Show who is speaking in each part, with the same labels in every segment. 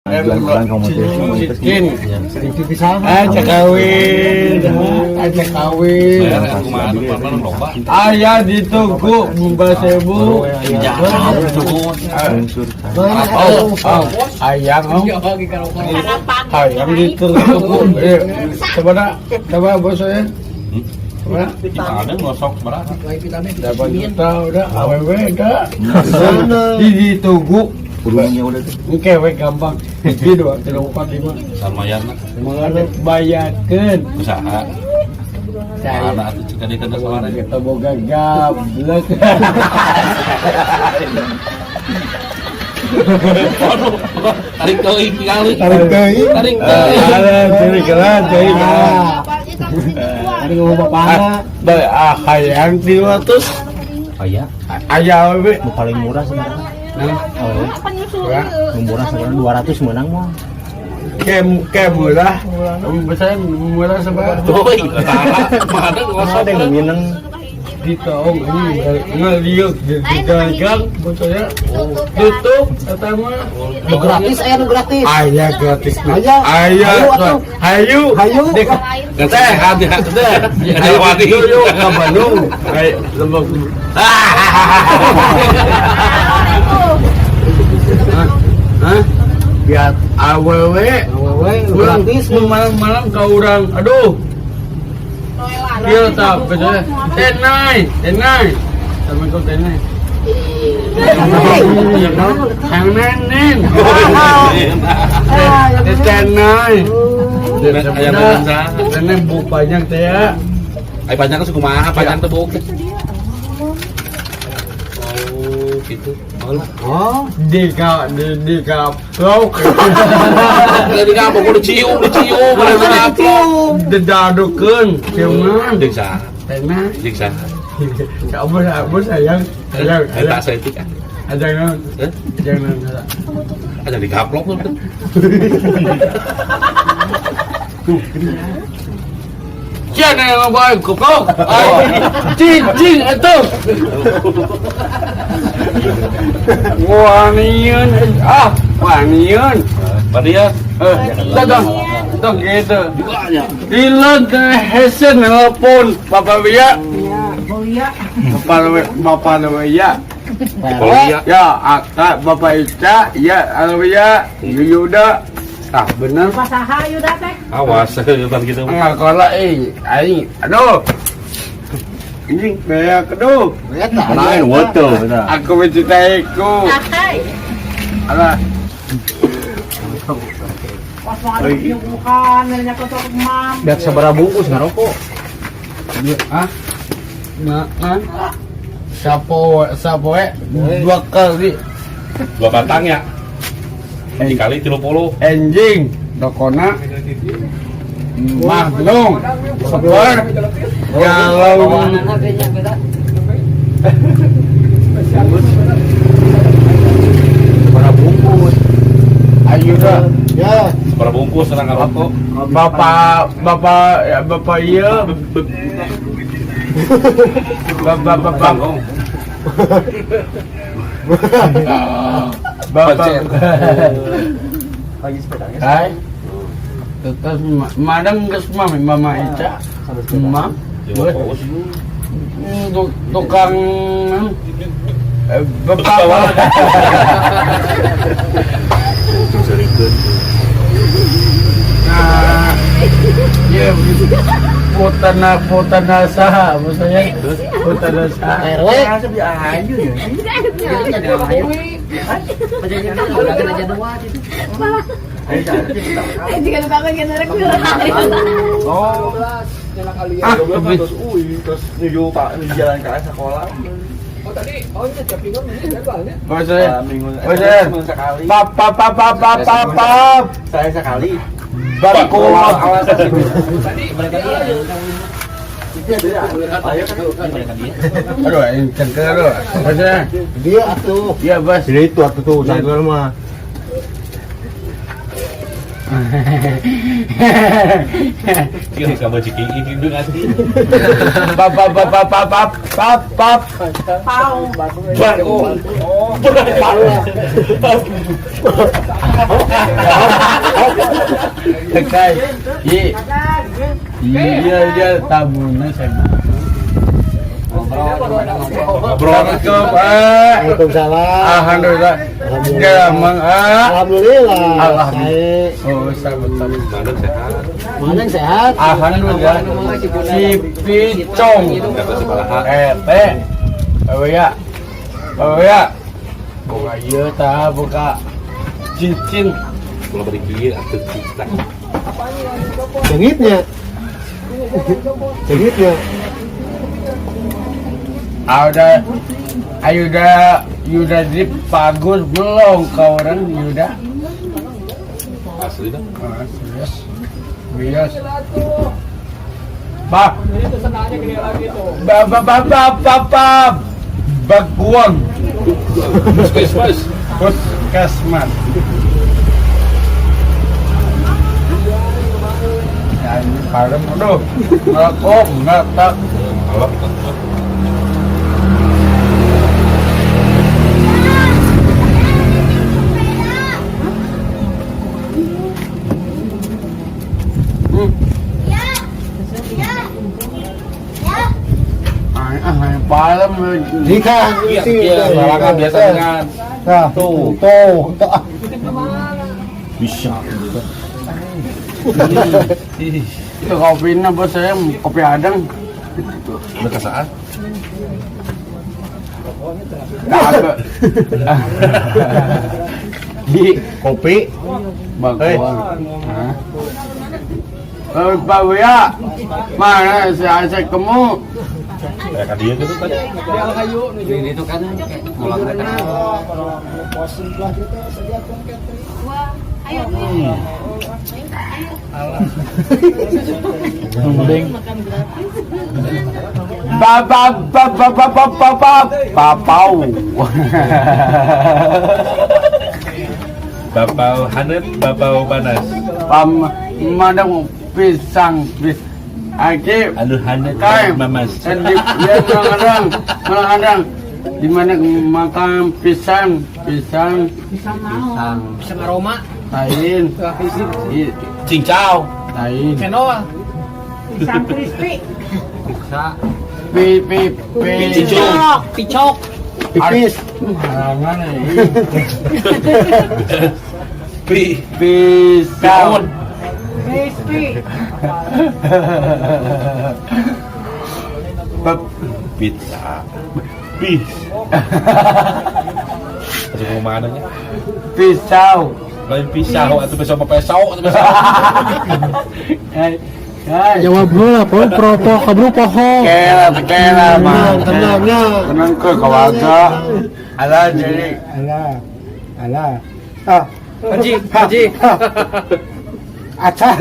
Speaker 1: Cincin. Aja kawin, aja kawin. Ayah ditunggu mbak sebu. Oh, oh, ayam, oh. Ayam ditunggu. Coba, coba bos saya. Coba.
Speaker 2: Ada ngosok berapa?
Speaker 1: 8 juta udah, aww udah. Ditunggu.
Speaker 3: Burungnya udah tuh.
Speaker 1: Ini kewek gampang. Hiji, dua, tilu, empat, lima.
Speaker 2: Lumayan lah.
Speaker 1: Mengenai bayarkan.
Speaker 2: Usaha.
Speaker 1: Saya
Speaker 2: Anak tuh cika di kena suara.
Speaker 1: Kita boga gablek.
Speaker 2: Waduh, tarik teuing kali.
Speaker 3: Tarik teuing.
Speaker 2: Tarik teuing.
Speaker 1: Cari kelan, cari kelan.
Speaker 4: Tadi ngomong bapakna.
Speaker 1: Baik, ah hayang 300.
Speaker 4: Aya,
Speaker 1: Ayah we.
Speaker 4: nu paling murah sebenarnya.
Speaker 1: Nah,
Speaker 4: Oh, nu murah sebenarnya 200 menang mah.
Speaker 1: kem kem murah. Besar murah seberapa?
Speaker 2: Teuing, mana ngosok.
Speaker 4: Ada yang mineng.
Speaker 1: Ditaong ini ngeliuk di dagang bocahnya tutup eta mah.
Speaker 4: Nu gratis aya nu gratis.
Speaker 1: Ayah gratis.
Speaker 4: Aya.
Speaker 1: Ayah.
Speaker 4: Hayu atuh.
Speaker 1: Hayu.
Speaker 4: Hayu.
Speaker 2: Nggak sehat ya. Ada wani.
Speaker 1: Yuk yuk ke Bandung. Ayo lembok. Hah? Biar awewe
Speaker 4: Awewe nu
Speaker 1: pulang
Speaker 4: gratis.
Speaker 1: malam-malam ke orang. Aduh. Iya tak betul. Tenai, tenai. Assalamualaikum tenai. Hang nenen. Tenai.
Speaker 2: Ayam berenang.
Speaker 1: Tenai bu panjang teh ya.
Speaker 2: Ay panjang kan kumaha panjang teh buk. Oh, gitu. Oh lah.
Speaker 4: Oh,
Speaker 1: Di ka di di kaplok.
Speaker 2: Jadi kamu kudu dicium, dicium, bener
Speaker 4: cium.
Speaker 1: Didadukeun ciuman.
Speaker 2: Jeung saha?
Speaker 1: Tenai.
Speaker 2: Jeung saha?
Speaker 1: Ya Allah, aku sayang, sayang,
Speaker 2: Eta
Speaker 1: sayang.
Speaker 2: saeutik ah.
Speaker 1: Aja naon,
Speaker 2: Hah?
Speaker 1: aja naon.
Speaker 2: Aja digaplok tuh.
Speaker 1: Kian yang ngomong goblok. Cicing atuh. Wanian, ah, wanian.
Speaker 2: Badia.
Speaker 1: Tong, tong gitu. Dilan teh hesen nelpon Bapak Wia. Bapak Bapak Wia.
Speaker 2: Bapak
Speaker 1: Ya, akak Bapak Ica, ya Alwia, Yuda. Ah, bener.
Speaker 5: Pasaha Yuda teh.
Speaker 2: Awas, bukan gitu.
Speaker 1: Enggak kola eh, aing. Aduh. Anjing banyak aduh.
Speaker 3: Lain woto eta.
Speaker 1: Aku mencintaiku.
Speaker 5: Ahai.
Speaker 1: Alah,
Speaker 5: Pas mau bukan nanya ke mam.
Speaker 4: Biar sabaraha bungkus ngarokok.
Speaker 1: ah. Nah, nah. Sapo sapoe dua kali
Speaker 2: Dua batang ya. Dikali 30.
Speaker 1: anjing dokona magnum sebar galau
Speaker 4: Sabaraha bungkus.
Speaker 1: ayo dah
Speaker 4: Ya.
Speaker 2: Sabaraha bungkus senang ngarokok.
Speaker 1: bapak bapak ya bapak iya bapak bapak
Speaker 2: Bangkong.
Speaker 1: bapak
Speaker 4: Lagi sepedanya.
Speaker 1: hai terus madam geus mah mama Ica mama tukang bapak nah iya putana putana saha maksudnya putana saha
Speaker 4: RW.
Speaker 5: Jika lupa generek
Speaker 3: Oh.
Speaker 1: Ah, lebih.
Speaker 3: Terus UI, terus nuju Pak jalan ke sekolah.
Speaker 1: Maksudnya
Speaker 3: Minggu
Speaker 1: Maksudnya
Speaker 3: seminggu sekali.
Speaker 1: pap pap pap pap pap pap pap
Speaker 3: Saya sekali.
Speaker 1: Bako
Speaker 3: Awal
Speaker 1: aduh ini cengkel aduh maksudnya
Speaker 4: Dia atuh.
Speaker 1: iya bos
Speaker 4: Jadi itu atuh tuh cangkel mah.
Speaker 2: Iya, sama ciki ini itu ngasih.
Speaker 1: Pap pap pap pap pap pap pap.
Speaker 5: Pau.
Speaker 2: Bangkong.
Speaker 1: Tekai. Iya iya tabuna saya. Assalamualaikum.
Speaker 4: Waalaikumsalam.
Speaker 1: Alhamdulillah. Gampang.
Speaker 4: Alhamdulillah.
Speaker 1: Alhamdulillah. Oh, sama-sama.
Speaker 2: Mana sehat?
Speaker 4: Mana yang sehat?
Speaker 1: Alhamdulillah. Si Picong. Teh. Oh ya. Oh ya. Buka ieu tah, buka cincin.
Speaker 2: Kalau beri kieu atuh cicak.
Speaker 4: Jengitnya. Jengitnya.
Speaker 1: Ada Ayuda Yuda di bagus belum kau orang Yuda.
Speaker 2: Asli dah.
Speaker 1: Ah, serius. Bias. Ba. Ba ba ba ba ba ba. Baguang.
Speaker 2: Puskesmas.
Speaker 1: Puskesmas. Ya ini kalem aduh. Ngerokok, ngetak. Palem.
Speaker 4: Nikah.
Speaker 2: Iya, soalnya biasa dengan
Speaker 4: Nah, tuh, tuh, tuh.
Speaker 2: Bisa.
Speaker 1: Itu kopinya bos saya kopi adang.
Speaker 2: Udah kesaan?
Speaker 1: Di
Speaker 3: Kopi.
Speaker 1: Baguang. Pak Buya, mana si Asep kamu?
Speaker 2: Kayak dia gitu tadi.
Speaker 1: Ini itu kan mulang
Speaker 6: Ayo.
Speaker 1: Ba ba ba ba ba ba ba ba papau.
Speaker 2: Bapau hanet, bapau panas.
Speaker 1: Pam mana pisang pis. Aki
Speaker 2: Aduh hanet,
Speaker 1: kai
Speaker 2: mamas.
Speaker 1: Di ya kadang kadang di mana makan pisang pisang
Speaker 5: Pisang naon?
Speaker 4: Pisang aroma.
Speaker 1: lain
Speaker 2: Cincau.
Speaker 1: lain
Speaker 4: Cendol.
Speaker 5: Pisang crispy.
Speaker 1: pi pi pi
Speaker 2: Cincau.
Speaker 4: Picok. Pipis.
Speaker 1: Halangan
Speaker 2: Pi.
Speaker 1: pisang
Speaker 5: Crispy.
Speaker 1: Pep.
Speaker 2: Pizza. Pis. Masuk ke mananya?
Speaker 1: Pisau.
Speaker 2: Lain pisau atau pisau apa pisau atau pisau.
Speaker 1: Eh, eh.
Speaker 4: Jawab dulu lah, pro pro kabru poho.
Speaker 1: Kela, kela, mah.
Speaker 4: Tenang, tenang.
Speaker 1: Tenang ke kawaga. Alah jadi.
Speaker 4: Alah, alah. Ah, haji, haji. Acan.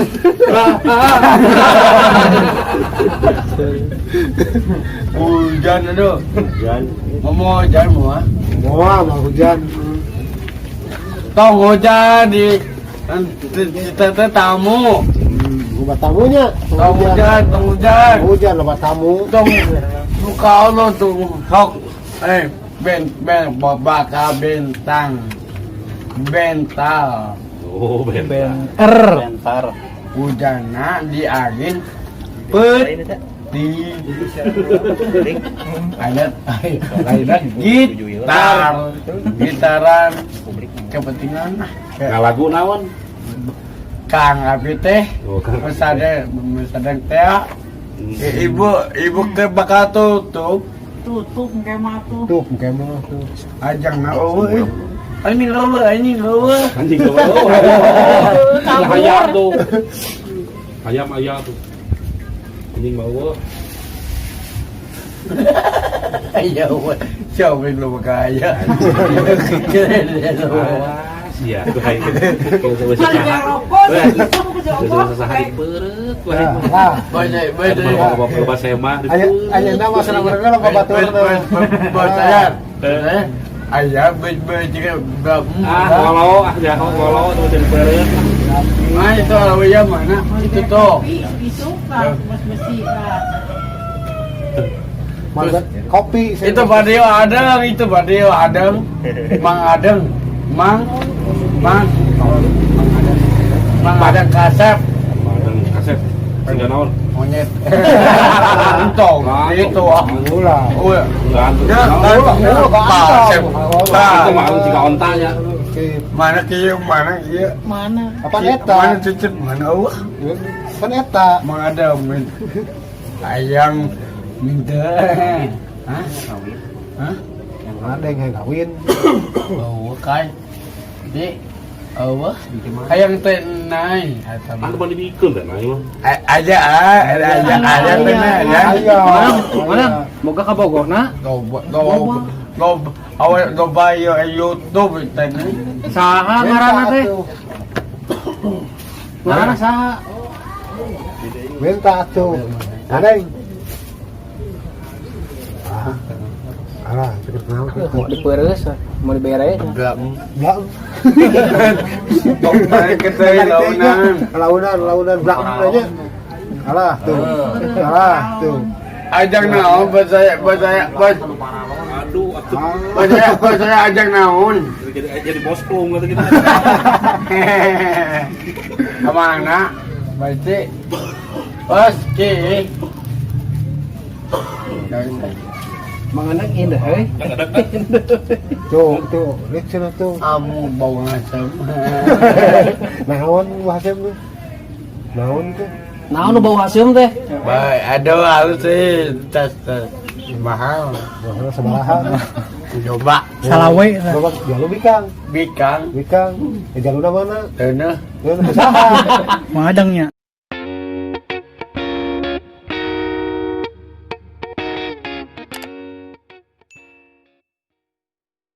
Speaker 1: Hujan aduh.
Speaker 3: Hujan.
Speaker 1: Mau hujan mau ah?
Speaker 4: Mau, mau hujan.
Speaker 1: Tong hujan di tete tamu.
Speaker 4: Obat tamunya.
Speaker 1: Tong hujan, tong hujan.
Speaker 4: Hujan obat tamu.
Speaker 1: Tong buka Allah tuh hok. Ben ben bakal bentang. Bental.
Speaker 2: Oh, bentar.
Speaker 4: R.
Speaker 3: Bentar.
Speaker 1: Hujana di angin peti. Ada lainnya gitar, gitaran kepentingan.
Speaker 2: Nggak lagu naon?
Speaker 1: Kang Abi teh,
Speaker 2: Oh, Kang Abi.
Speaker 1: Mesade teh. Ibu, ibu ke bakal tutup.
Speaker 5: Tutup kayak mah tuh.
Speaker 4: Tuh, kayak tuh.
Speaker 1: Ajang na eueuh. Anjing eueuh, anjing eueuh.
Speaker 2: Anjing eueuh. Ayam tuh. Ayam ayam tuh. Anjing mau.
Speaker 1: Iya, siapa yang lu kaya?
Speaker 2: Awas ya, tuh hai. Kalau
Speaker 5: Kali
Speaker 2: saya
Speaker 5: rokok,
Speaker 2: sehari peureut,
Speaker 4: Nah,
Speaker 1: Banyak, banyak.
Speaker 2: Kalau saya mah
Speaker 4: ayo, ayo nama senang mereka lo batur tuh.
Speaker 1: Saya, ayah, juga
Speaker 2: Ah, ngolo, ah jaho ngolo tuh jadi peureut.
Speaker 1: Nah, itu alawiyah mana? Itu tuh.
Speaker 5: Isuka, mas besi ka.
Speaker 6: Makan kopi.
Speaker 1: Itu Badio Adeng, itu Badio Adeng. Mang Adeng. Mang Mang Mang Adeng Kasep.
Speaker 2: Adeng kasep. Sehingga naon?
Speaker 1: Monyet. Entong, itu ah.
Speaker 6: Ulah.
Speaker 1: Oh, ya.
Speaker 2: Ganteng.
Speaker 1: Ya, Kasep.
Speaker 2: Itu mah jika ontanya.
Speaker 1: Mana kieu, mana kieu.
Speaker 5: Mana?
Speaker 6: Apa eta?
Speaker 1: Mana cucuk, mana eueuh.
Speaker 6: Kan eta.
Speaker 1: Mang Adeng min. Ayang minta. Hah? Hah?
Speaker 6: Ada yang kawin.
Speaker 1: Oh, kai. Di. Oh, hayang teh nai. Eta mah.
Speaker 2: Anu mah dibikeun teh nai mah.
Speaker 1: Aja ah, ada aja aja teh nai ya.
Speaker 6: Ayo.
Speaker 4: Mana? Moga ka Bogor na.
Speaker 1: Loba loba loba awal loba yo YouTube teh nai.
Speaker 4: Saha ngaranna teh? Ngaranna saha?
Speaker 6: Minta tuh. Ada yang. Alah, cukup kenal.
Speaker 4: Mau diperes, mau diberes.
Speaker 1: Blak.
Speaker 6: Blak.
Speaker 1: Tong kita launan.
Speaker 6: Launan, launan blak aja. Alah tuh. Alah tuh.
Speaker 1: Ajang naon bahasa bahasa bahasa
Speaker 2: Aduh, atuh
Speaker 1: bahasa bahasa ajang naon.
Speaker 2: jadi bos klung kata kita.
Speaker 1: Kemana? Berarti Bos ki.
Speaker 4: Mengenang indah euy.
Speaker 6: Tuh, tuh, lihat sana tuh.
Speaker 1: Kamu bau ngasem.
Speaker 6: Naon bahasa tuh? Naon tuh?
Speaker 4: Naon nu bau haseum teh?
Speaker 1: Baik, aduh halus sih tes tes mahal.
Speaker 6: Bahasa sebaraha.
Speaker 1: Coba
Speaker 4: Salawe.
Speaker 6: Bapak jalu bikang,
Speaker 1: bikang
Speaker 6: bikang. Eh jaluna mana?
Speaker 1: Teneh.
Speaker 6: Jaluna usaha.
Speaker 4: Mengadangnya.